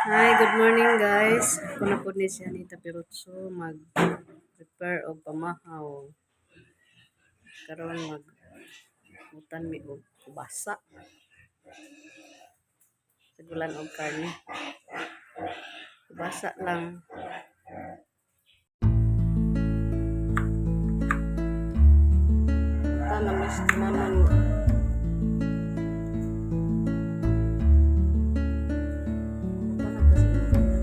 Hi, good morning, guys. Ako na po ni si Anita Pirutso mag-prepare og pamahaw. Karon mag utan mi og kubasa. Sigulan og karne. Kubasa lang. Ta na mas naman. Utan na ta sa imong kanya.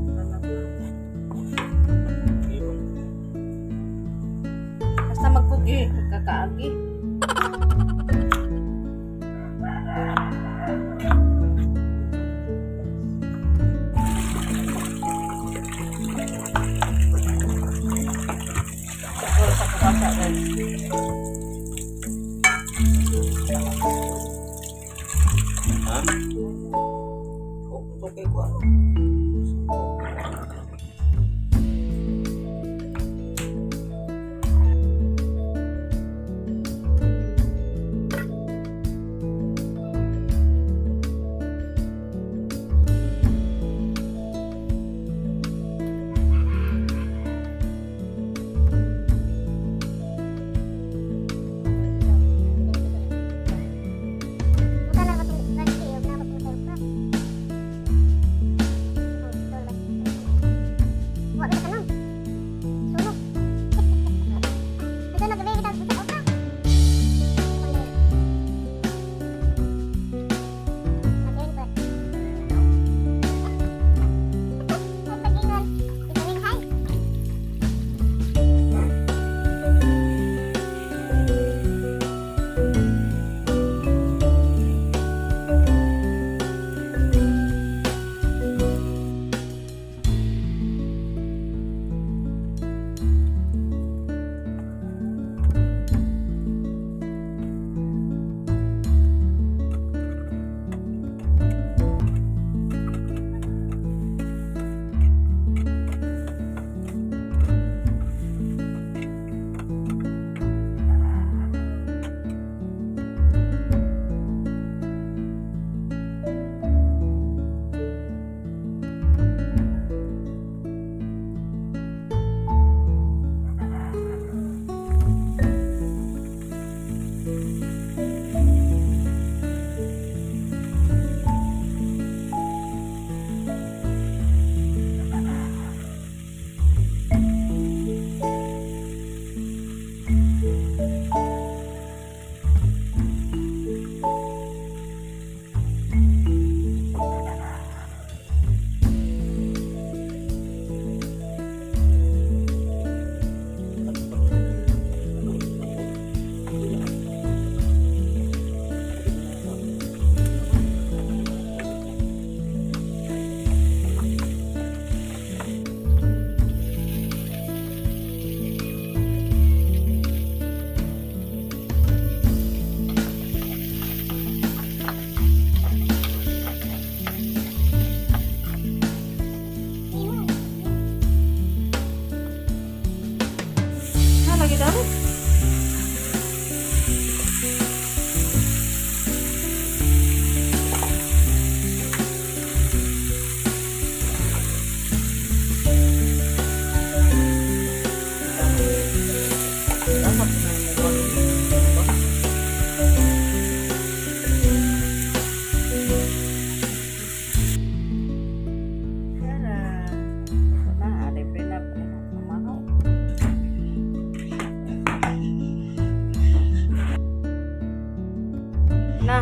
Utan na ta. Basta magkugi, kakaagi. Siguro sa kubasa, guys. Ha? Okay ko ano? Ah, lagi daw. Dapat na yung mukha. Tara. Ito na, libre na pamahaw. Na.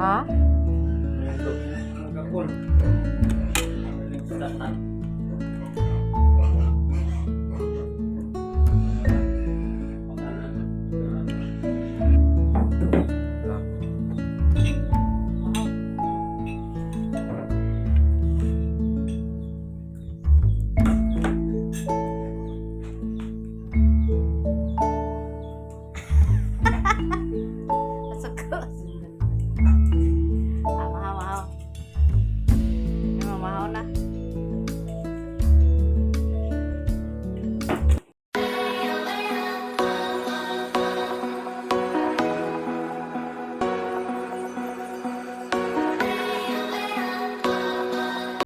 Ha? Magkakul.